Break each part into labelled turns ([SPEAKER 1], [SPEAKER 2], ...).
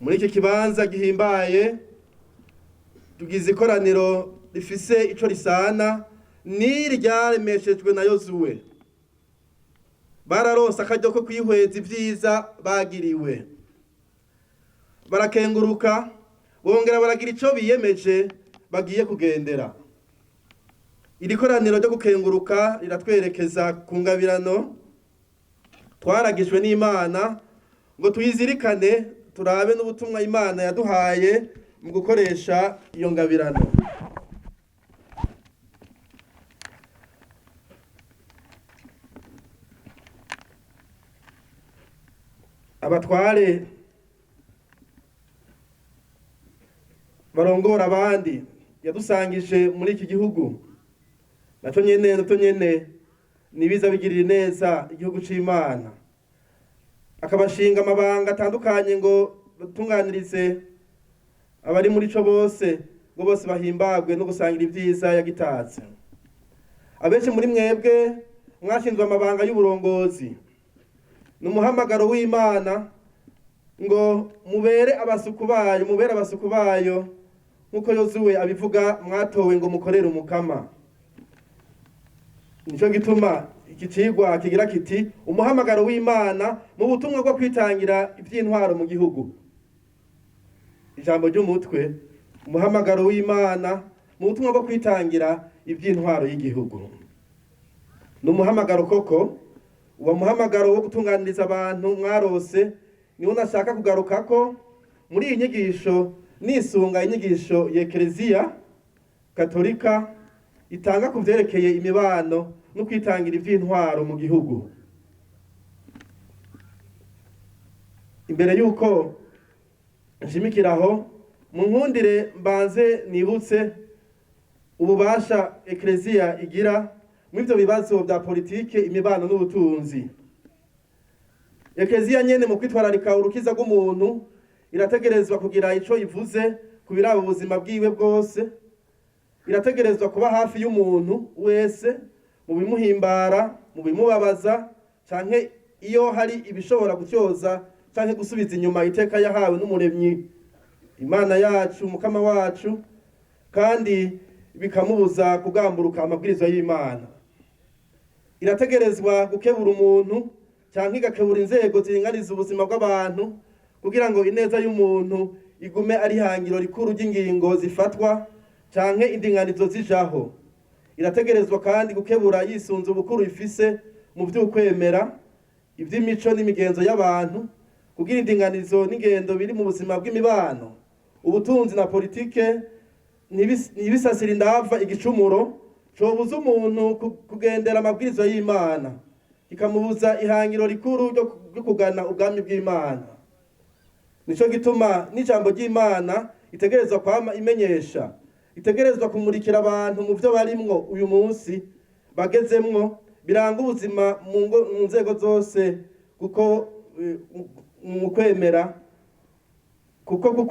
[SPEAKER 1] Muri iki kibanza gihimbaye tugize ikoraniro rifise ico risana n'iri ryaremeshejwe na Yozuwe. Bararonse akaryo ko kwihweza ivyiza bagiriwe, barakenguruka, bongera baragira ico biyemeje bagiye kugendera. Iri koraniro ryo gukenguruka riratwerekeza ku ngabirano twaragijwe n'Imana ngo tuyizirikane, turabe n'ubutumwa Imana yaduhaye mu gukoresha iyo ngabirano. Abatware barongora abandi yadusangije muri iki gihugu, naco nyene navyo nyene nibiza bigirira neza igihugu c'Imana, akabashinga amabanga atandukanye ngo batunganirize abari muri co bose, ngo bose bahimbagwe no gusangira ivyiza yagitatse. Abenshi muri mwebwe mwashinzwe amabanga y'uburongozi, ni umuhamagaro w'Imana ngo mubere abasuku bayo, mubere abasuku bayo nk'uko Yozuwe abivuga, mwatowe ngo mukorere Umukama. Nico gituma iki cigwa kigira kiti umuhamagaro w'Imana mu butumwa bwo kwitangira ivy'intwaro mu gihugu. Ijambo ry'umutwe: umuhamagaro w'Imana mu butumwa bwo kwitangira ivy'intwaro y'igihugu. Ni umuhamagaro koko, uwo muhamagaro wo gutunganiriza abantu mwarose niwo nashaka kugarukako muri iyi nyigisho, nisunga inyigisho ya Ekereziya Katolika itanga ku vyerekeye imibano no kwitangira ivy'intwaro mu gihugu. Imbere yuko nshimikiraho, mu nkundire mbanze nibutse ububasha Ekereziya igira mw'ivyo bibazo vya politike, imibano n'ubutunzi. Ekereziya nyene mu kwitwararika urukiza rw'umuntu irategerezwa kugira ico ivuze ku biraba ubuzima bwiwe bwose. Irategerezwa kuba hafi y'umuntu wese mu bimuhimbara, mu bimubabaza, canke iyo hari ibishobora gutyoza canke gusubiza inyuma iteka yahawe n'Umuremyi Imana yacu, Umukama wacu, kandi bikamubuza kugamburuka amabwirizwa y'Imana. Irategerezwa gukebura umuntu canke igakebura inzego ziringaniza ubuzima bw'abantu kugira ngo ineza y'umuntu igume ari ihangiro rikuru ry'ingingo zifatwa canke indinganizo zijaho. Irategerezwa kandi gukebura yisunze ubukuru ifise mu vy'ukwemera, ivy'imico n'imigenzo y'abantu, kugira indinganizo n'ingendo biri mu buzima bw'imibano, ubutunzi na politike ntibisasire indava igicumuro cobuza umuntu kugendera amabwirizwa y'Imana, kikamubuza ihangiro rikuru ryo kugana ubwami bw'Imana. Nico gituma n'ijambo ry'Imana itegerezwa kwama imenyesha, itegerezwa kumurikira abantu mu vyo barimwo uyu munsi bagezemwo, biranga ubuzima mu nzego zose, kuko mu kwemera, kuko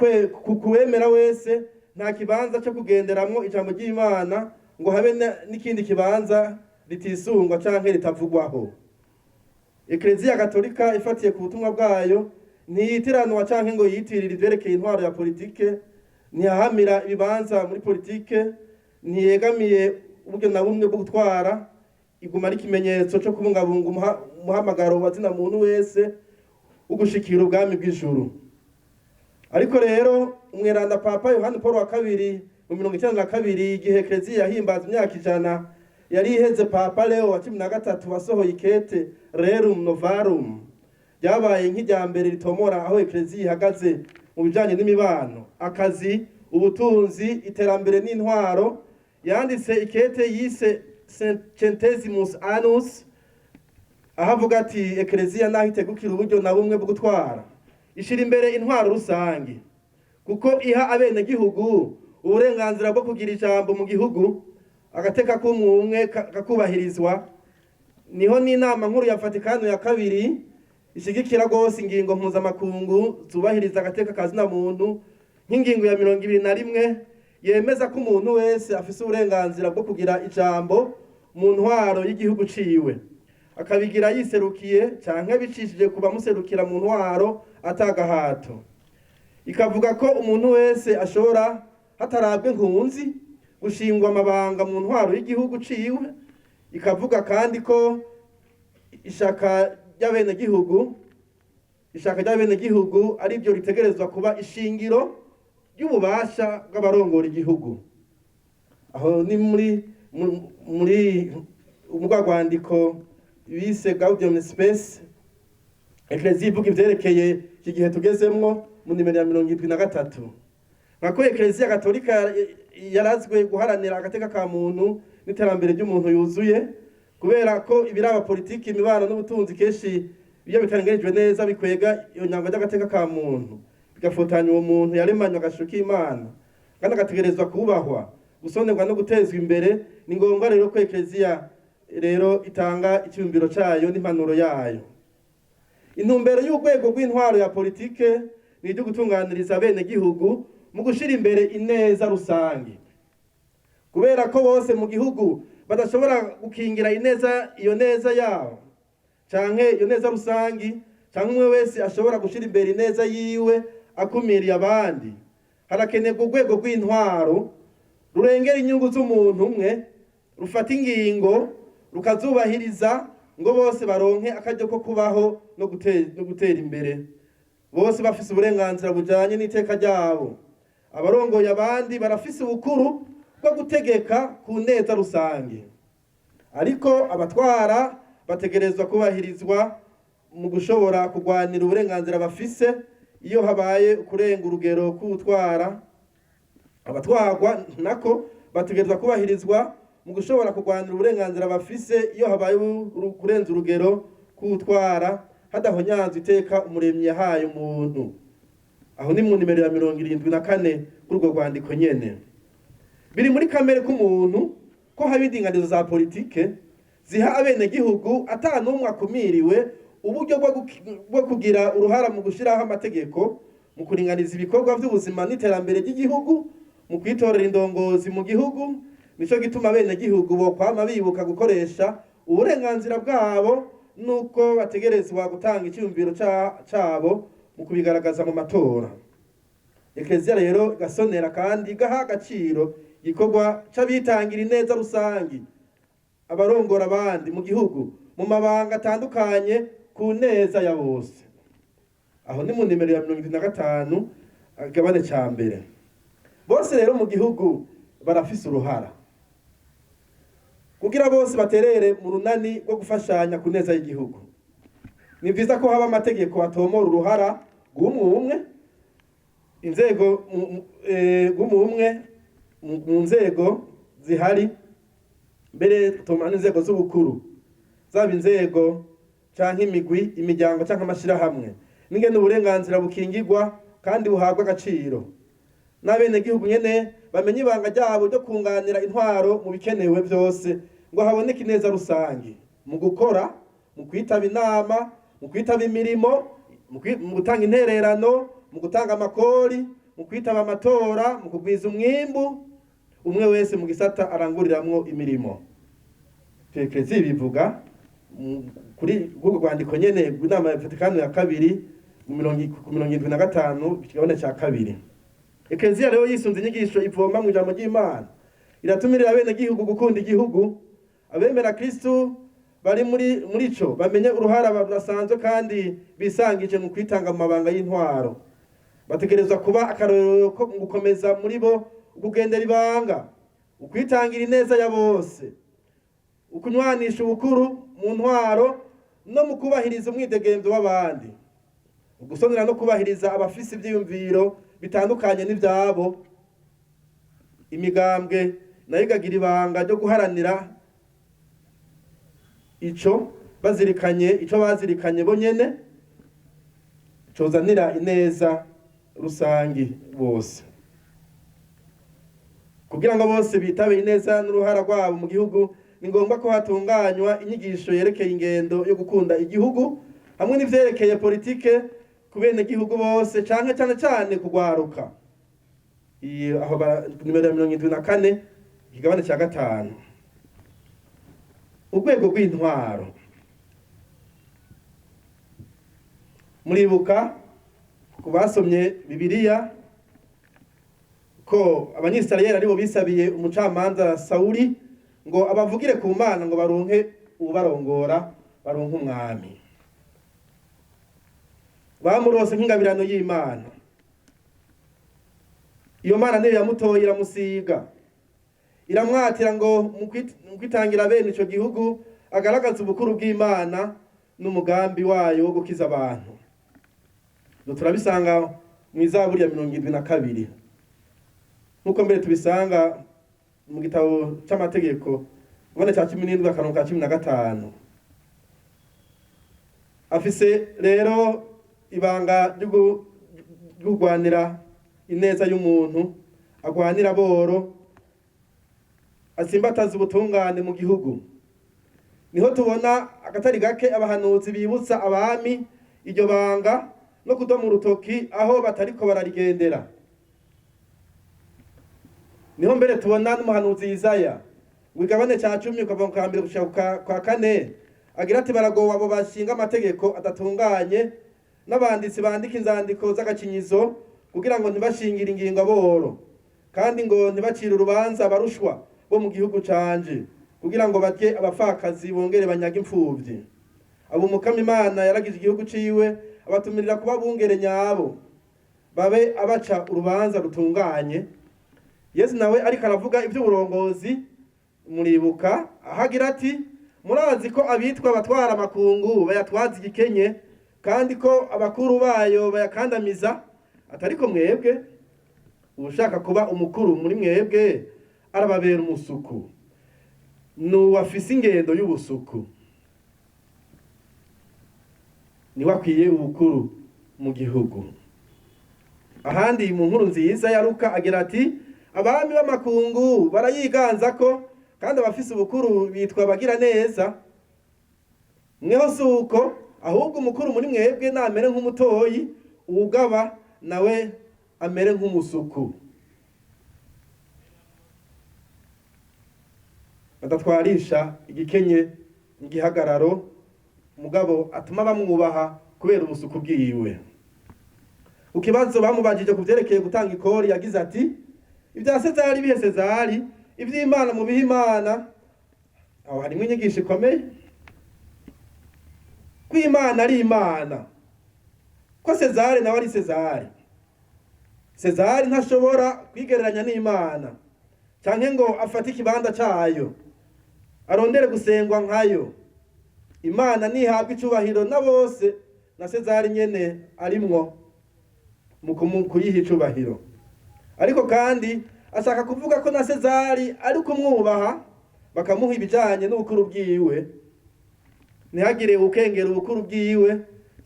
[SPEAKER 1] kuwemera wese nta kibanza cyo kugenderamwo ijambo ry'Imana ngo habe n'ikindi kibanza ritisungwa canke ritavugwaho. Ekereziya Katolika ifatiye ku butumwa bwayo ntiyitiranwa canke ngo yiyitirire ivyerekeye intwaro ya politike, ntiyahamira ibibanza muri politike, ntiyegamiye uburyo na bumwe bwo gutwara, iguma ari ikimenyetso co kubungabunga umuhamagaro wa zina muntu wese ugushikira ubwami bw'ijuru. Ariko rero umweranda Papa Yohani Paul wa kabiri mu 92, igihe Ekereziya yahimbaza imyaka 100 yari iheze, Papa Leo wa 13 wasohoye ikete Rerum Novarum ryabaye nk'irya mbere ritomora aho Ekereziya ihagaze mu bijanye n'imibano, akazi, ubutunzi, iterambere n'intwaro. Yanditse ikete yise Centesimus Annus, aho avuga ati Ekereziya naho itegukira uburyo na bumwe bwo gutwara, ishira imbere intwaro rusange kuko iha abenegihugu uburenganzira bwo kugira ijambo mu gihugu, agateka k'umwe kakubahirizwa. Niho n'inama nkuru ya Vatikano ya kabiri ishigikira rwose ingingo mpuzamakungu zubahiriza agateka ka zina muntu, nk'ingingo ya 21 yemeza ko umuntu wese afise uburenganzira bwo kugira ijambo mu ntwaro y'igihugu ciwe, akabigira yiserukiye canke bicishije ku bamuserukira mu ntwaro atagahato. Ikavuga ko umuntu wese ashobora, hatarabwe nkunzi, gushingwa amabanga mu ntwaro y'igihugu ciwe. Ikavuga kandi ko ishaka ry'abenegihugu ari ryo ritegerezwa kuba ishingiro ry'ububasha bw'abarongora igihugu. Aho ni muri rwa rwandiko bise Gaudium Spes, Eklezia ivuga ivyerekeye iki gihe tugezemwo, mu nimero ya 73. Nkako Eklezia Gatolika yarazwe guharanira agateka ka muntu n'iterambere ry'umuntu yuzuye, kubera ko ibiraba politiki, imibano n'ubutunzi kenshi iyo bitarenganijwe neza bikwega iyo nyango ry'agateka ka muntu, bigafotanya uwo muntu yaremanywe agashusho k'Imana kandi agategerezwa kubahwa, gusonerwa no gutezwa imbere. Ni ngombwa rero ko Eklezia rero itanga icyumviro cayo n'impanuro yayo. Intumbero y'urwego rw'intwaro ya politike ni iryo gutunganiriza abenegihugu mu gushira imbere ineza rusange. Kubera ko bose mu gihugu badashobora gukingira ineza, iyo neza yabo canke iyo neza rusangi, canke umwe wese ashobora gushira imbere ineza yiwe akumiriye abandi, harakenerwa urwego rw'intwaro rurengera inyungu z'umuntu umwe, rufata ingingo rukazubahiriza ngo bose baronke akaryo ko kubaho no gutera imbere, bose bafise uburenganzira bujanye n'iteka ryabo. Abarongoye abandi barafise ubukuru bwo gutegeka ku neza rusange, ariko abatwara bategerezwa kubahirizwa mu gushobora kurwanira uburenganzira bafise. Iyo habaye ukurenga urugero k'utwara, abatwarwa nako bategerezwa kubahirizwa mu gushobora kurwanira uburenganzira bafise iyo habaye kurenza urugero k'utwara, hadahonyanzwe iteka Umuremyi yahaye umuntu. Aho ni mu nimero ya 74 kuri urwo rwandiko nyene. Biri muri kamere k'umuntu ko haba indinganizo za politike ziha abenegihugu, ata n'umwe akumiriwe, uburyo bwo kugira uruhara mu gushiraho amategeko, mu kuringaniza ibikorwa vy'ubuzima n'iterambere ry'igihugu, mu kwitorera indongozi mu gihugu. Nico gituma abenegihugu bokwama bibuka gukoresha uburenganzira bwabo, nuko bategerezwa gutanga icyumviro cabo mu kubigaragaza mu matora. Eklezia rero igasonera kandi igaha agaciro igikorwa c'abitangira ineza rusangi, abarongora abandi mu gihugu mu mabanga atandukanye ku neza ya bose. Aho ni mu nimero ya 75, agabane ca mbere. Bose rero mu gihugu barafise uruhara kugira bose baterere mu runani rwo gufashanya ku neza y'igihugu. Ni vyiza ko haba amategeko atomora uruhara rw'umwe umwe inzego rw'umwe umwe mu nzego zihari, mbere tomora n'inzego z'ubukuru, zaba inzego canke imigwi, imiryango canke amashirahamwe, n'ingene uburenganzira bukingirwa kandi buhabwa agaciro, n'abenegihugu nyene bamenye ibanga ryabo ryo kunganira intwaro mu bikenewe vyose ngo haboneke ineza rusange, mu gukora, mu kwitaba inama, mu kwitaba imirimo, mu gutanga intererano, mu gutanga amakori, mu kwitaba amatora, mu kugwiza umwimbu, umwe wese mu gisata aranguriramwo imirimo. Eklezia bivuga kuri rw'urwo rwandiko nyene rw'inama ya Vatikano ya kabiri mu ku 75, ikigabane ca kabiri. Eklezia rero yisunze inyigisho ivoma mu ijambo ry'Imana, iratumirira abenegihugu gukunda igihugu. Abemera Kristu bari muri ico bamenye uruhara basanzwe kandi bisangije mu kwitanga mu mabanga y'intwaro. Bategerezwa kuba akarorero ko mu gukomeza muri bo ukugendera ibanga, ukwitangira ineza ya bose, ukunywanisha ubukuru mu ntwaro no mu kubahiriza umwidegemvyo w'abandi, ugusonera no kubahiriza abafise ivyiyumviro bitandukanye n'ivyabo. Imigambwe nayo ikagira ibanga ryo guharanira ico bazirikanye, ico bazirikanye bo nyene cozanira ineza rusangi bose. Kugira ngo bose bitabe ineza n'uruhara rwabo mu gihugu, ni ngombwa ko hatunganywa inyigisho yerekeye ingendo yo gukunda igihugu hamwe n'ivyerekeye politike ku benegihugu bose, canke cane cane kugwaruka. Iyi aho nimero ya 74, ikigabane ca gatanu. Urwego rw'intwaro, muribuka Ku basomye Bibiliya, ko Abanyisirayeli aribo bisabiye umucamanza Sawuli ngo abavugire ku Mana, ngo baronke ubarongora, baronke umwami. Bamurose nk'ingabirano y'Imana. Iyo Mana niyo yamutoye, iramusiga, iramwatira ngo mu kwitangira bene ico gihugu agaragaza ubukuru bw'Imana n'umugambi wayo wo gukiza abantu. Ibyo turabisanga mu Izaburi ya 72, nk'uko mbere tubisanga mu gitabo c'amategeko ubone ca 17 akarongo ka 15. Afise rero ibanga ryo kurwanira ineza y'umuntu, agwanira boro, asimbataza ubutungane mu gihugu. Niho tubona akatari gake abahanuzi bibutsa abami iryo banga no kudoma urutoki aho batariko bararigendera. Niho mbere tubona n'umuhanuzi Yisaya ngo igabane ca 10 ukava mu ka 1 gushika kwa 4 agira ati: "Baragowe abo bashinga amategeko adatunganye n'abanditsi bandika inzandiko z'agakinyizo, kugira ngo ntibashingire ingingo aboro, kandi ngo ntibacire urubanza abarushwa bo mu gihugu canje, kugira ngo barye abapfakazi bongere banyage imfuvyi." Abo Umukama Imana yaragije igihugu ciwe, abatumirira kuba bungere nyabo, babe abaca urubanza rutunganye. Yesu nawe ariko aravuga iby'uburongozi, muribuka aho agira ati: "Murazi ko abitwa abatwara amakungu bayatwaza igikenye, kandi ko abakuru bayo bayakandamiza. Atariko mwebwe, ushaka kuba umukuru muri mwebwe arababera umusuku, nuwafise ingendo y'ubusuku niwe akwiye ubukuru mu gihugu." Ahandi mu nkuru nziza ya Luka agira ati: "Abami b'amakungu barayiganza ko, kandi abafise ubukuru bitwa abagira neza. Mweho si uko, ahubwo umukuru muri mwebwe namere nk'umutoyi, uwugaba nawe amere nk'umusuku." Badatwarisha igikenye igihagararo, mugabo atuma bamwubaha kubera ubusuku bwiwe. Ku kibazo bamubajije ku vyerekeye gutanga ikori, yagize ati: "Ibya Sezari bihe Sezari, ivy'Imana mubihe Imana." Aho harimwo inyigisho ikomeye, ko Imana ari Imana, ko Sezari nawe ari Sezari. Sezari ntashobora kwigereranya n'Imana canke ngo afate ikibanza cayo, arondere gusengwa nkayo. Imana ntihabwa icubahiro na bose, na Sezari nyene arimwo mu kuyiha icubahiro. Ariko kandi ashaka kuvuga ko na Sezari ari kumwubaha, bakamuha ibijanye n'ubukuru bwiwe, ntihagire ukengera ubukuru bwiwe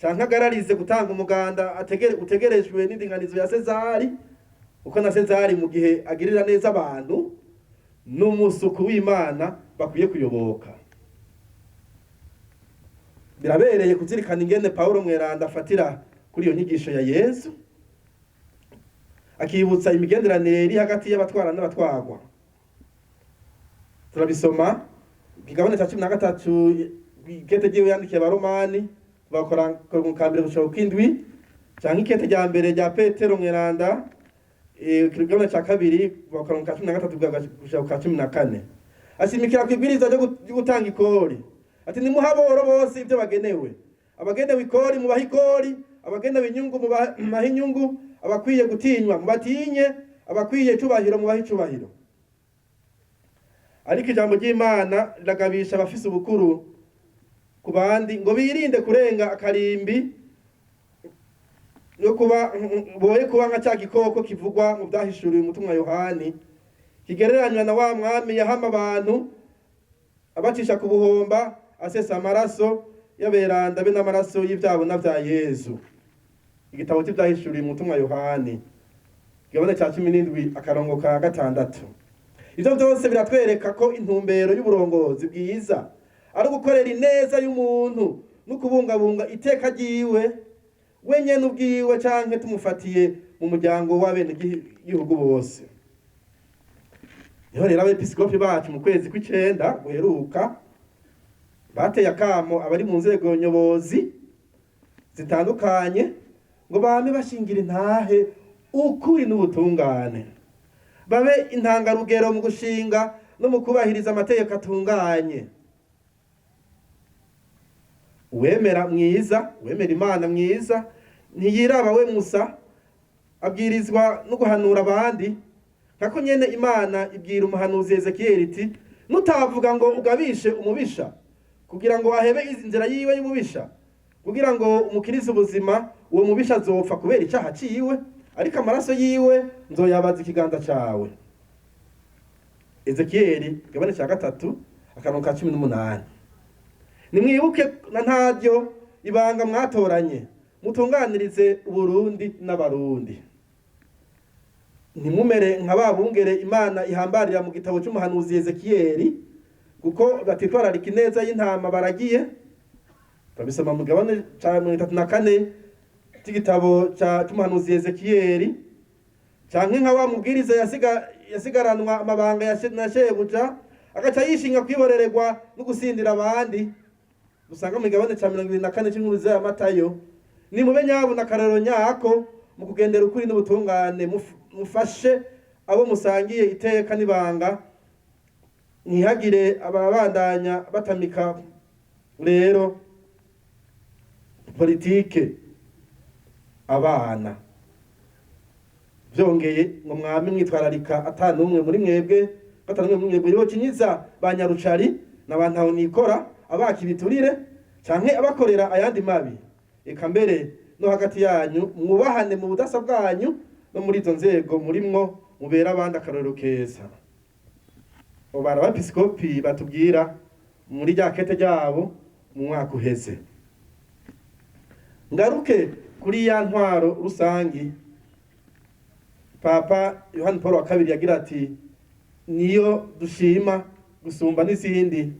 [SPEAKER 1] canke agararize gutanga umuganda utegerejwe n'indinganizo ya Sezari, kuko na Sezari mu gihe agirira neza abantu n'umusuku w'Imana bakwiye kuyoboka. Birabereye kuzirikana ingene Paulo Mweranda afatira kuri iyo nyigisho ya Yesu, akibutsa imigenderanire iri hagati y'abatwara n'abatwarwa. Turabisoma igabane cya 13, ikete ryiwe yandikiye Abaromani, bakora ku ka 1 gushika ku 7, canke ikete rya mbere rya Petero Mweranda, ikigabane ca 2, bakora ku ka 13 gushika ku ka 14. Ashimikira ku ibwiriza ryo gutanga ikori, ati: "Nimuha aboro bose ibyo bagenewe. Abagenewe ikori mubahe ikori, abagenewe inyungu mubahe inyungu, abakwiye gutinywa mubatinye, abakwiye icubahiro mubahe icubahiro." Ariko ijambo ry'Imana riragabisha abafise ubukuru ku bandi ngo birinde kurenga akarimbi no kuba boye kuba nka cya gikoko kivugwa mu Byahishuriwe umutumwa Yohani, kigereranywa na wa mwami yahama abantu abacisha ku buhomba, asesa amaraso y'aberanda be n'amaraso y'ivyabona vya Yezu. Igitabo c'Ivyahishuriwe umutumwa Yohani, igabane ca 17 akarongo ka 6. Ivyo vyose biratwereka ko intumbero y'uburongozi bwiza ari ugukorera ineza y'umuntu no kubungabunga iteka ryiwe wenyene ubwiwe, canke tumufatiye mu muryango w'abenegihugu bose. Niho rero abepiskopi bacu mu kwezi kw'icenda guheruka bateye akamo abari mu nzego nyobozi zitandukanye Ngo bame bashingira intahe ukuri n'ubutungane, babe intangarugero mu gushinga no mu kubahiriza amategeko atunganye. Uwemera mwiza, uwemera Imana mwiza, ntiyiraba we musa, abwirizwa no guhanura abandi, nkako nyene Imana ibwira umuhanuzi Ezekiyeli iti: "Nutavuga ngo ugabishe umubisha kugira ngo ahebe inzira yiwe y'ububisha, kugira ngo umukirize ubuzima, uwo mubisha azopfa kubera icaha ciwe, ariko amaraso yiwe nzoyabaza ikiganza cawe." Ezekiyeli igabane ca 3 akarongo ka 18. Nimwibuke na ntaryo ibanga mwatoranye, mutunganirize Uburundi n'Abarundi. Ntimumere nka ba bungere Imana ihambarira mu gitabo c'umuhanuzi Ezekiyeli, kuko batitwararika ineza y'intama baragiye. Turabisoma mu gabane ca 34 c'igitabo c'umuhanuzi Ezekiyeli. Canke nka wa mubwiriza yasigaranwa amabanga na shebuja, agaca yishinga kwiborererwa no gusindira abandi, dusanga mu gabane ca 24 c'inkuru ya Matayo. Nimube nyabuna akarorero nyako mu kugendera ukuri n'ubutungane, mufashe abo musangiye iteka n'ibanga, ntihagire ababandanya batamika rero politike abana. Vyongeye ngo mwame mwitwararika ata n'umwe muri mwebwe, ata n'umwe muri mwebwe yocinyiza ba nyarucari na ba ntahonikora, abaka ibiturire canke abakorera ayandi mabi. Eka mbere no hagati yanyu mwubahane mu budasa bwanyu, no muri izo nzego murimwo mubera abandi akarorero keza. Abo bari abepiskopi batubwira muri rya kete ryabo mu mwaka uheze. Ngaruke kuri ya ntwaro rusangi Papa Yohani Paul wa kabiri yagira ati: "Niyo dushima gusumba n'izindi,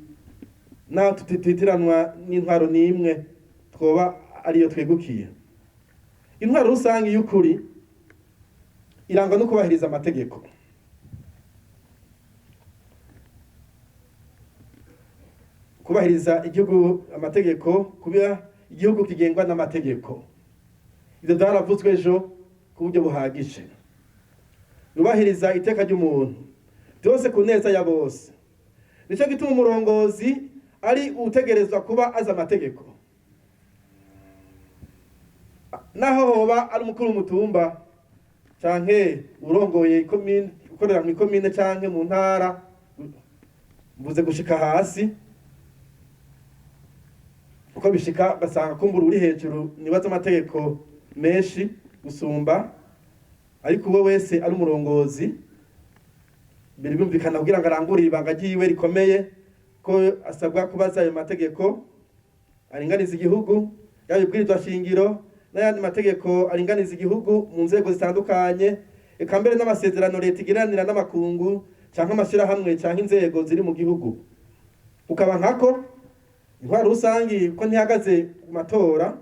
[SPEAKER 1] naho tutitiranwa n'intwaro n'imwe twoba ariyo twegukiye." Intwaro rusangi y'ukuri irangwa no kubahiriza amategeko. Kubahiriza igihugu amategeko, kuba igihugu kigengwa n'amategeko, ivyo vyaravuzwe ejo ku buryo buhagije. Yubahiriza iteka ry'umuntu, byose ku neza ya bose. Nico gituma umurongozi ari utegerezwa kuba azi amategeko, naho hoba ari umukuru w'umutumba canke urongoye ikomine, ukorera mu ikomine canke mu ntara, mvuze gushika hasi, uko bishika basanga kumbura uri hejuru nibaza amategeko menshi gusumba, ariko uwo wese ari umurongozi biri bumvikana kugira ngo arangure ibanga ryiwe rikomeye ko asabwa kubaza ayo mategeko aringaniza igihugu, yaba ibwirizwa shingiro n'ayandi mategeko aringaniza igihugu mu nzego zitandukanye, eka mbere n'amasezerano leta igiranira n'amakungu canke amashirahamwe canke inzego ziri mu gihugu. Ukaba nkako intwaro rusangi ko ntihagaze ku matora,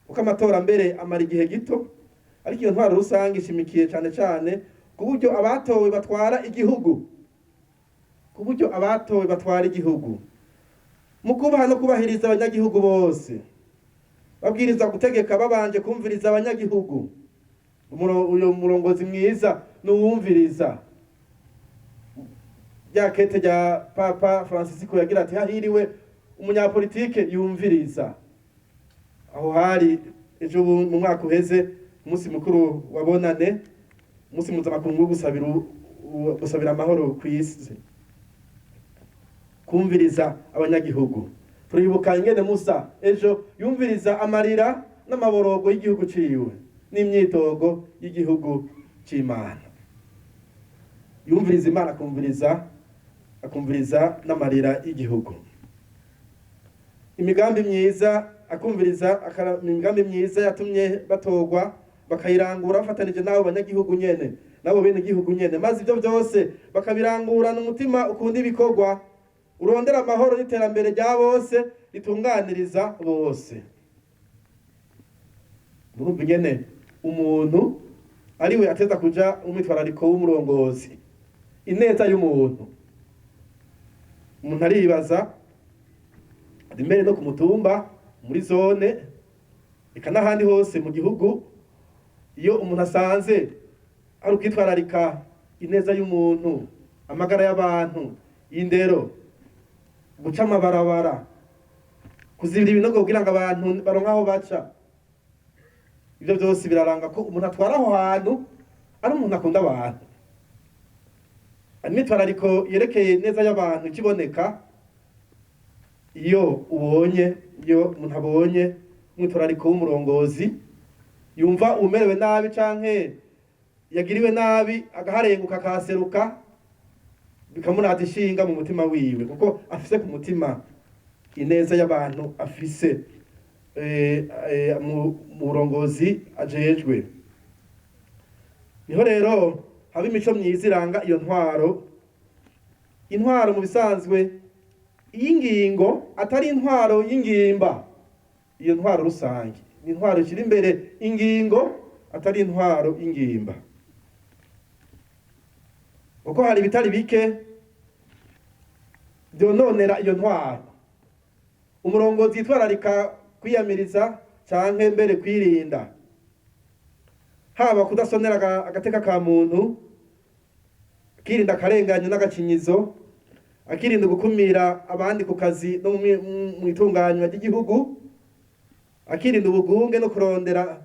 [SPEAKER 1] kuko amatora mbere amara igihe gito, ariko iyo ntwaro rusangi ishimikiye cane cane ku buryo abatowe batwara igihugu, ku buryo abatowe batwara igihugu mu kubaha no kubahiriza abanyagihugu bose. Babwirizwa gutegeka babanje kumviriza abanyagihugu. Uyo murongozi mwiza nuwumviriza. Rya kete rya Papa Francisco yagira ati: "Hahiriwe umunyapolitike yumviriza." Aho hari ejo mu mwaka uheze, umunsi mukuru wa Bonane, umunsi mpuzamakungu wo gusabira amahoro ku isi. Kumviriza abanyagihugu, turibuka ingene Musa ejo yumviriza amarira n'amaborogo y'igihugu ciwe n'imyidogo y'igihugu c'Imana. Yumviriza Imana, akumviriza n'amarira y'igihugu. Imigambi myiza akumviriza, imigambi myiza yatumye batorwa bakayirangura bafatanije n'abo banyagihugu nyene, n'abo bene igihugu nyene, maze ivyo byose bakabirangurana umutima ukunda ibikorwa, urondera amahoro n'iterambere rya bose, ritunganiriza bose. Murumva ingene umuntu ariwe ateza kuja umwitwarariko w'umurongozi, ineza y'umuntu. Umuntu aribaza mbere no ku mutumba, muri zone. Eka n'ahandi hose mu gihugu, iyo umuntu asanze ari ukwitwararika ineza y'umuntu, amagara y'abantu, indero, guca amabarabara, kuzibira ibinogo kugira ngo abantu baronke aho baca, ivyo vyose biraranga ko umuntu atwara aho hantu ari umuntu akunda abantu. Imyitwarariko yerekeye neza y'abantu ikiboneka iyo ubonye, iyo umuntu abonye umwitwarariko w'umurongozi, yumva umerewe nabi canke yagiriwe nabi, agaharenguka akahaseruka, bikamurata ishinga mu mutima wiwe, kuko afise ku mutima ineza y'abantu afise mu burongozi ajejwe. Niho rero haba imico myiza iranga iyo ntwaro. Intwaro mu bisanzwe y'ingingo atari intwaro y'ingimba, iyo ntwaro rusange ni intwaro ishyira imbere ingingo, atari intwaro y'ingimba, kuko hari ibitari bike byononera iyo ntwaro. Umurongozi yitwararika kwiyamiriza canke mbere kwirinda, haba kudasonera agateka ka muntu, akirinda akarenganyo n'agacinyizo, akirinda gukumira abandi ku kazi no mu itunganywa ry'igihugu, akirinda ubugunge no kurondera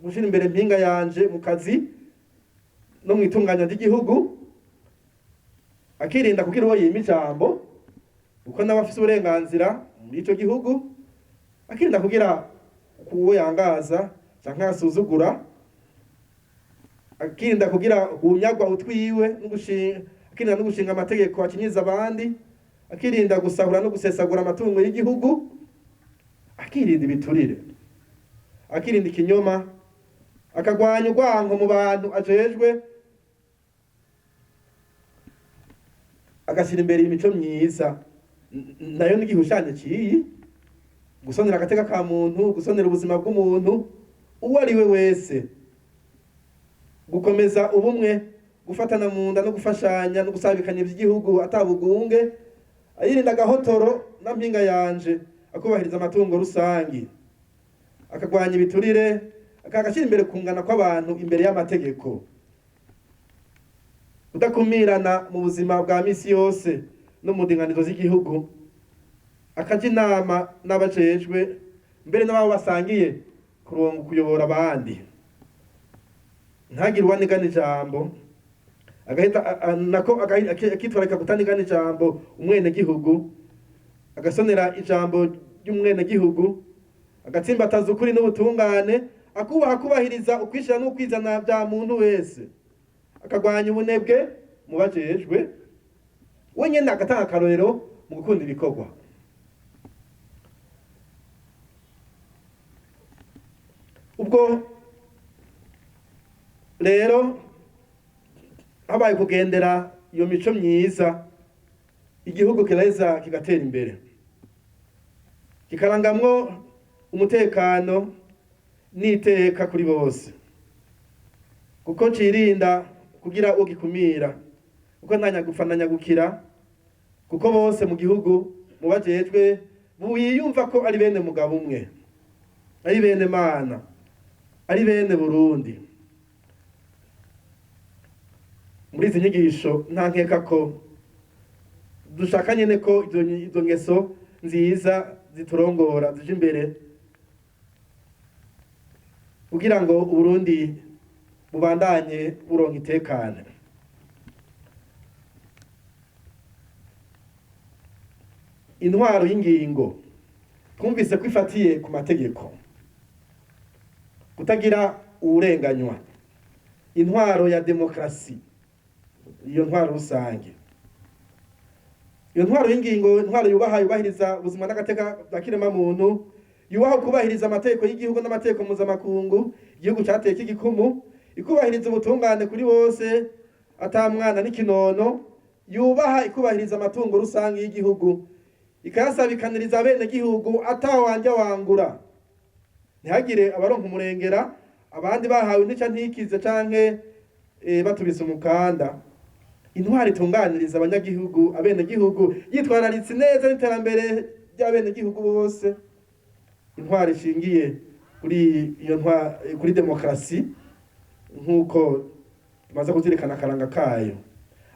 [SPEAKER 1] gushira imbere impinga yanje mu kazi no mu itunganywa ry'igihugu, akirinda kugira uwo yima ijambo kuko nawe afise uburenganzira muri ico gihugu, akirinda kugira uwo yangaza canke asuzugura, akirinda kugira unyagwa utwiwe, akirinda no gushinga amategeko akinyiza abandi, akirinda gusahura no gusesagura amatungo y'igihugu, akirinda ibiturire, akirinda ikinyoma, akagwanya urwanko mu bantu ajejwe, agashyira imbere imico myiza nayo n'igihushanyo ciyi, gusonera agateka ka muntu, gusonera ubuzima bw'umuntu uwo ari we wese, gukomeza ubumwe, gufatana mu nda no gufashanya no gusabikanya ivy'igihugu atabugunge, ayirinda agahotoro na mpinga yanje, akubahiriza amatungo rusangi, akagwanya ibiturire, akagashyira imbere kungana kw'abantu imbere y'amategeko, kudakumirana mu buzima bwa misi yose no mu ndinganizo z'igihugu, akaja inama n'abajejwe mbere n'abo basangiye kurongo kuyobora abandi, ntagire uwanigana ijambo, agahita nako akitwararika kutanigana ijambo umwenegihugu, agasonera ijambo ry'umwenegihugu, agatsimbataza ukuri n'ubutungane, akubaha kubahiriza ukwishira n'ukwizana bya muntu wese, akagwanya ubunebwe mu bajejwe, we nyene agatanga akarorero mu gukunda ibikorwa. Ubwo rero habaye kugendera iyo mico myiza, igihugu kiraheza kigatera imbere, kikarangamwo umutekano n'iteka kuri bose, kuko cirinda kugira uwo gikumira, kuko nta nyagupfa na nyagukira, kuko bose mu gihugu mu bajejwe biyumva ko ari bene mugabo umwe, ari bene Mana, ari bene Burundi. Muri izi nyigisho nta nkeka ko dushaka nyene ko izo ngeso nziza ziturongora zije imbere, kugira ngo Uburundi bubandanye buronka itekane. Intwaro y'ingingo twumvise ko ifatiye ku mategeko, kutagira uwurenganywa, intwaro ya demokrasi, iyo ntwaro rusange, iyo ntwaro y'ingingo, intwaro yubaha yubahiriza ubuzima n'agateka bya kiremwamuntu, yubaha kubahiriza amategeko y'igihugu n'amategeko mpuzamakungu igihugu cateye k'igikumu, ikubahiriza ubutungane kuri bose ata mwana n'ikinono, yubaha ikubahiriza amatungo rusange y'igihugu, ikayasabikaniriza bene gihugu atawanja wangura, ntihagire abaronka umurengera abandi bahawe intica ntikize canke batubise umukanda. Intwari itunganiriza abanyagihugu abenegihugu, yitwararitse neza n'iterambere ry'abenegihugu bose. Intwari ishingiye Kuri iyo ntwa, kuri demokarasi, nk'uko tumaze kuzirikana akaranga kayo.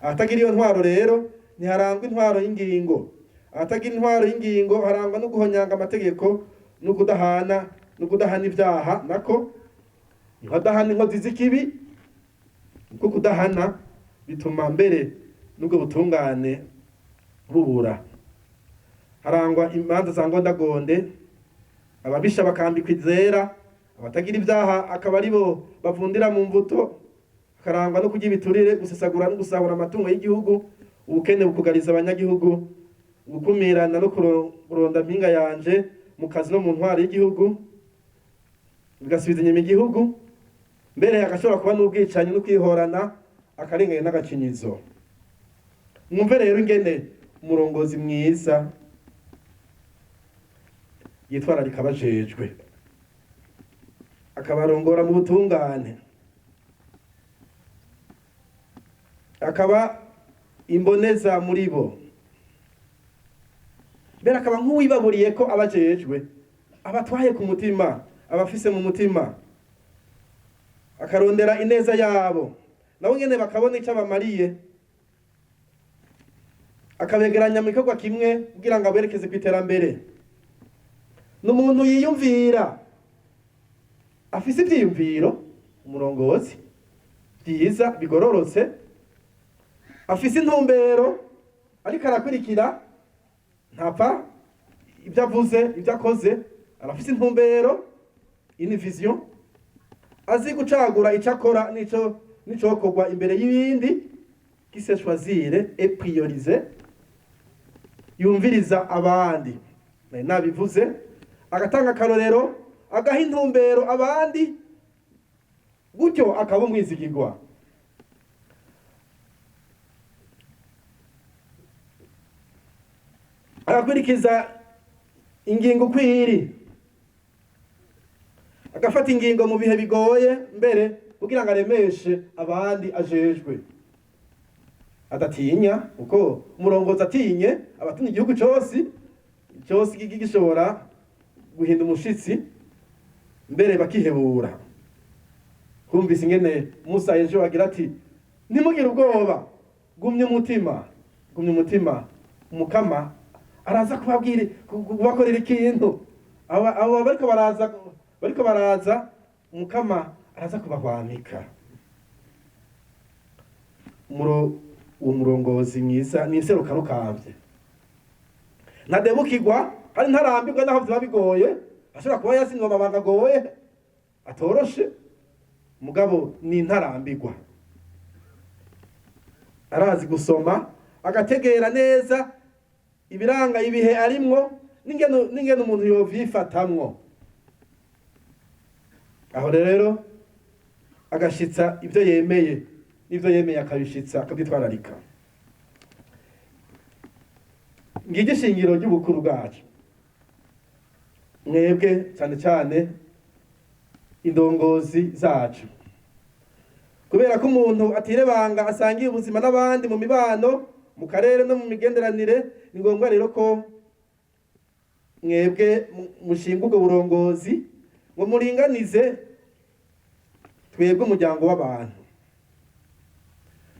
[SPEAKER 1] Ahatagira iyo ntwaro rero ntiharangwa intwaro y'ingingo. Ahatagira intwaro y'ingingo harangwa no guhonyanga amategeko no kudahana ibyaha, nako ntihadahana inkozi z'ikibi, kuko kudahana bituma mbere n'ubwo butungane bubura. Harangwa imanza za ngondagonde, ababisha bakambikwa izera, abatagira ibyaha akaba ari bo bavundira mu mvuto. Hakarangwa no kurya ibiturire, gusesagura no gusahura amatungo y'igihugu, ubukene bukugariza abanyagihugu, gukumirana no kuronda mpinga yanje mu kazi no mu ntwaro y'igihugu, bigasubiza inyuma igihugu. Mbere hagashobora kuba n'ubwicanyi no kwihorana, akarengane n'agacinyizo. Mwumve rero ingene umurongozi mwiza yitwararika abajejwe, akabarongora mu butungane, akaba imboneza muri bo, mbere akaba nk'uwibaburiye ko abajejwe abatwaye ku mutima, abafise mu mutima, akarondera ineza yabo, nabo nyene bakabona ico abamariye, akabegeranya mu gikorwa kimwe kugira ngo aberekeze ku iterambere. Ni umuntu yiyumvira, afise ivyiyumviro, umurongozi, vyiza bigororotse, afise intumbero ariko arakurikira, ntapfa ibyo avuze, ibyo akoze, arafise intumbero, une vision, azi gucagura icyo akora n'icokorwa imbere y'ibindi, qui sait choisir et prioriser, yumviriza abandi, nari nabivuze, agatanga akarorero, agaha intumbero abandi, gutyo akaba umwizigirwa. Agakurikiza ingingo uko iri, agafata ingingo mu bihe bigoye mbere kugira ngo aremeshe abandi ajejwe, adatinya, kuko umurongozi atinye abatinya igihugu cose cose gishobora guhinda umushitsi, mbere bakihebura. Kumvise ingene Musa ejo agira ati: "Ntimugire ubwoba, gumye umutima, gumye umutima, Umukama araza kubabwira, kubakorera ikintu. Abo bariko baraza, Umukama araza kubahwamika." Uwo murongozi mwiza ni inserukarukambye, ntadebukirwa kandi ntarambirwa naho biba bigoye. Ashobora kuba yasinzwe amabanga agoye atoroshe, mugabo ni ntarambirwa. Arazi gusoma, agategera neza ibiranga ibihe arimwo n'ingene umuntu yovyifatamwo. Aho rero agashitsa ibyo yemeye, n'ivyo yemeye akabishitsa, akabyitwararika. Ngiryo ishingiro ry'ubukuru bwacu, mwebwe cyane cyane indongozi zacu. Kubera ko umuntu atirebanga, asangiye ubuzima n'abandi mu mibano, mu karere no mu migenderanire, ni ngombwa rero ko mwebwe mushinga ubwo burongozi ngo muringanize twebwe umuryango w'abantu.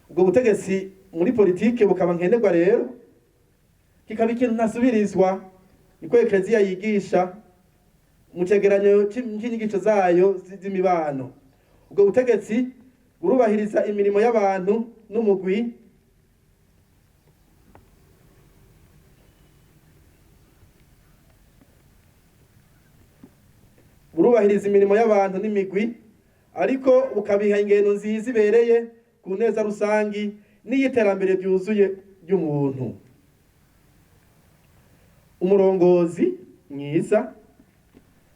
[SPEAKER 1] Ubwo butegetsi muri politike bukaba nkenerwa rero, kikaba ikintu ntasubirizwa. Niko Ekleziya yigisha mu cegeranyo c'inyigisho zayo z'imibano. Ubwo butegetsi burubahiriza imirimo y'abantu n'umugwi, burubahiriza imirimo y'abantu n'imigwi, ariko bukabiha ingendo nziza ibereye ku neza rusangi n'iy'iterambere ryuzuye ry'umuntu. Umurongozi mwiza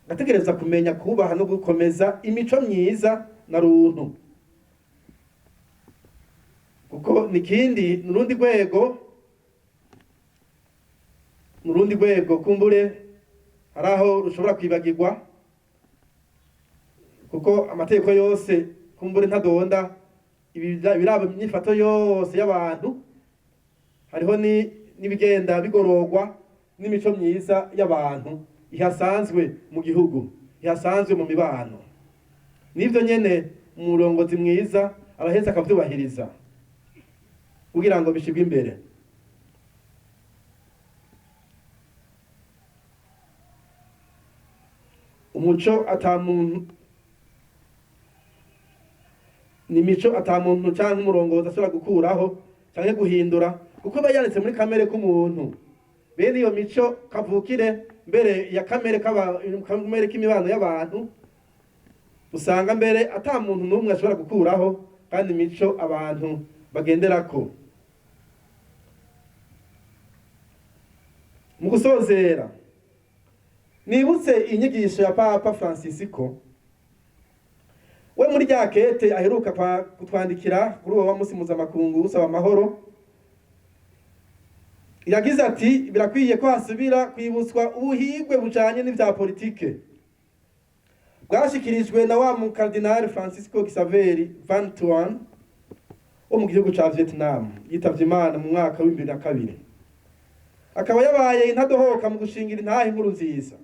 [SPEAKER 1] ategereza kumenya kubaha no gukomeza imico myiza na runtu, kuko nikindi ni urundi rwego kumbure hari aho rushobora kwibagirwa, kuko amategeko yose kumbure ntadonda ibiraba imyifato yose y'abantu. Hariho n'ibigenda bigororwa n'imico myiza y'abantu ihasanzwe mu gihugu. ihasanzwe mu mibano. Nivyo nyene umurongozi mwiza araheza akavyubahiriza kugira ngo bishirwe imbere. Umuco ata muntu ni imico ata muntu canke umurongozi ashobora gukuraho canke guhindura, kuko aba yanditse muri kamere k'umuntu. Bene iyo mico kavukire mbere ya kamere kamere k'imibano y'abantu, usanga mbere ata muntu n'umwe ashobora gukuraho, kandi imico abantu bagenderako. Mu gusozera, nibutse inyigisho ya Papa Francisco we muri rya kete aheruka kutwandikira kuri uwo musi mpuzamakungu usaba amahoro. Yagize ati: birakwiye ko hasubira kwibutswa ubuhigwe bujanye n'ivya politike bwashikirijwe na wa mukardinali Francisco Xavier Van Thuan wo mu gihugu ca Vietnam, yitavye Imana mu mwaka w'2002, akaba yabaye intadohoka mu gushingira intahe inkuru nziza.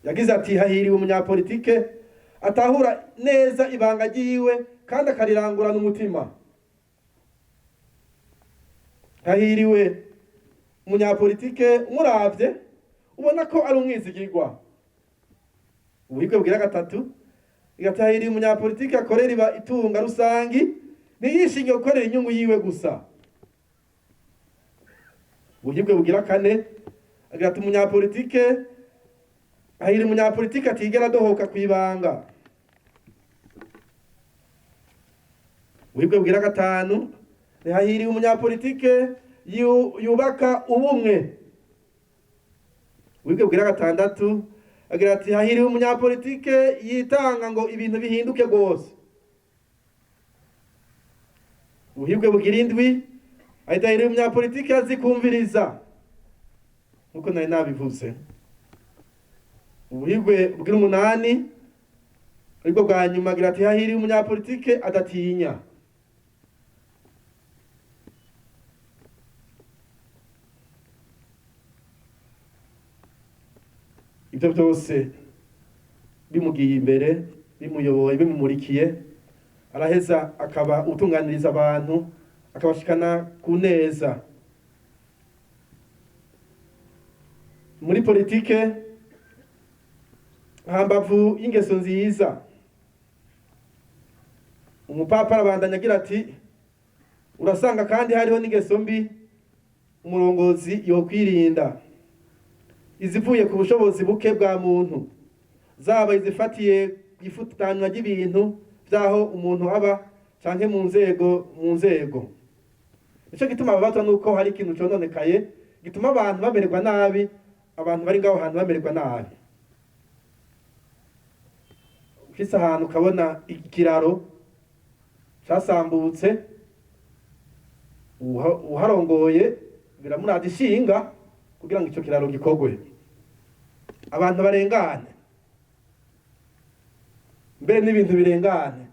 [SPEAKER 1] Yagize ati: hahiriwe umunyapolitike atahura neza ibanga ryiwe kandi akarirangurana umutima. Hahiriwe umunyapolitike umuravye ubona ko ari umwizigirwa. Ubuhigwe bwira gatatu igatahiriye umunyapolitike akorera iba itunga rusangi, ntiyishinge gukorera inyungu yiwe gusa. Ubuhigwe bugira kane agira ati: umunyapolitike ahira umunyapolitike atigera adohoka kwibanga. Ubuhigwe bugira gatanu hahiriye umunyapolitike yubaka ubumwe. Ubuhigwe bugira gatandatu agira ati: hahiriwe umunyapolitike yitanga ngo ibintu bihinduke rwose. Ubuhigwe bugira indwi ahita hahiriwe umunyapolitike azi kumviriza, nkuko nari nabivuze. Ubuhigwe bugira umunani aribwo bwa nyuma agira ati: hahiriwe umunyapolitike adatinya. Ibyo byose bimugiye imbere, bimuyoboye, bimumurikiye, araheza akaba utunganiriza abantu, akabashikana ku neza. Muri politike hambavu y'ingeso nziza, umupapa arabandanya agira ati: urasanga kandi hariho n'ingeso mbi umurongozi yokwirinda, izivuye ku bushobozi buke bwa muntu, zaba izifatiye ifutanwa ry'ibintu vyaho umuntu aba canke mu nzego. Nico gituma ababatwa nuko hari ikintu cononekaye gituma abantu bamererwa nabi, abantu bari ngaho hantu bamererwa nabi. Ushitse ahantu ukabona ikiraro casambutse, uharongoye biramurada ishinga kugira ngo ico kiraro gikogwe, abantu barengane, mbere n'ibintu birengane,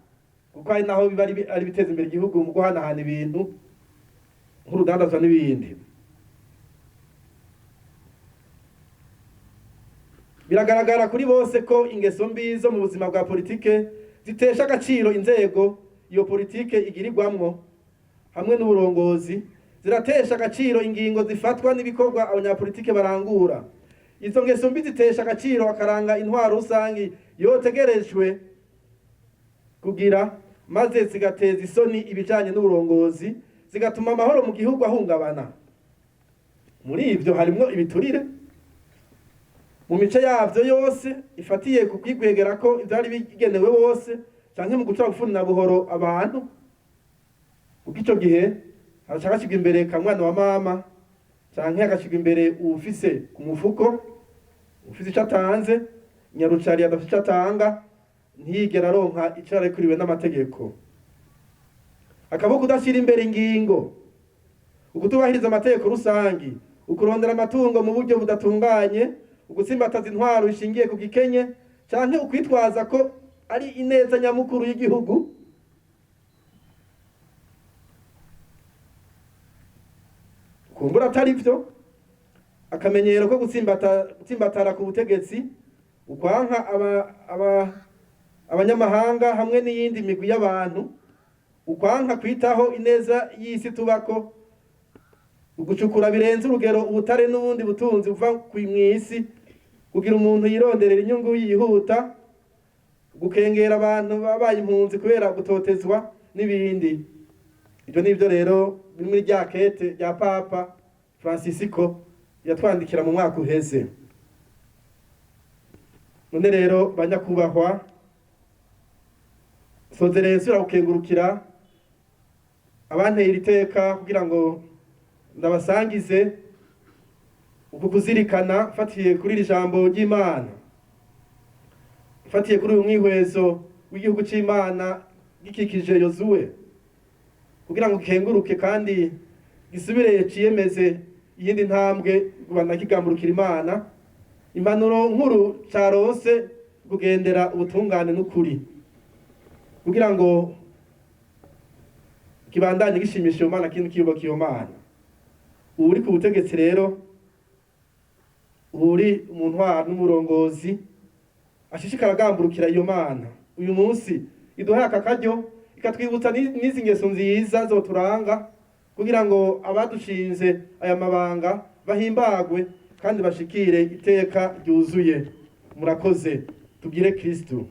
[SPEAKER 1] kuko hari naho biba ari biteza imbere igihugu mu guhanahana ibintu nk'urudandazwa n'ibindi. Biragaragara kuri bose ko ingeso mbi zo mu buzima bwa politike zitesha agaciro inzego iyo politike igirirwamwo hamwe n'uburongozi, ziratesha agaciro ingingo zifatwa n'ibikorwa abanyapolitike barangura. Izo ngeso mbi zitesha agaciro akaranga intwaro rusangi yotegerejwe kugira, maze zigateza isoni ibijanye n'uburongozi, zigatuma amahoro mu gihugu ahungabana. Muri ivyo harimwo ibiturire mu mice yavyo yose ifatiye ku kwigwegera ko ivyari bigenewe bose, canke mu guca gufuna buhoro abantu. Kuko ico gihe haraca hashirwa imbere kamwana wa mama, canke hagashirwa imbere uwufise ku mufuko, ufise ico atanze. Nyarucari adafise ico atanga ntiyigera aronka ico yarekuriwe n'amategeko. Akaboko kudashira imbere ingingo, ukutubahiriza amategeko rusangi, ukurondera amatungo mu buryo budatunganye, ugutsimbataza intwaro ishingiye ku gikenye, canke ukwitwaza ko ari ineza nyamukuru y'igihugu. Kumbura atari vyo, akamenyero ko gutsimbatara ku butegetsi Ukwanka abanyamahanga hamwe n'iyindi migwi y'abantu, ukwanka kwitaho ineza y'isi tubako, ugucukura birenze urugero ubutare n'ubundi butunzi buva mw'isi kugira umuntu yironderera inyungu yihuta, gukengera abantu babaye impunzi kubera gutotezwa n'ibindi. Ibyo nibyo rero biri muri rya kete rya Papa Francisco yatwandikira mu mwaka uheze. None rero banyakubahwa, sozereye nsubira gukengurukira abanteye iri teka kugira ngo ndabasangize uku kuzirikana mfatiye kuri iri jambo ry'Imana, mfatiye kuri uyu mwihwezo w'igihugu c'Imana gikikije Yozuwe, kugira ngo kenguruke kandi gisubire ciyemeze iyindi ntambwe kubandanya kigamburukira Imana. Impanuro nkuru caronse kugendera ubutungane n'ukuri, kugira ngo kibandanye gishimisha iyo Mana kandi kiyubaka iyo Mana. Uwuri ku butegetsi rero, uwuri mu ntwaro n'umurongozi, ashishikara agamburukira iyo Mana. Uyu munsi iduhaye aka karyo, ikatwibutsa n'izi ngeso nziza zoturanga, kugira ngo abadushinze aya mabanga bahimbagwe kandi bashikire iteka ryuzuye. Murakoze. Tugire Kristu.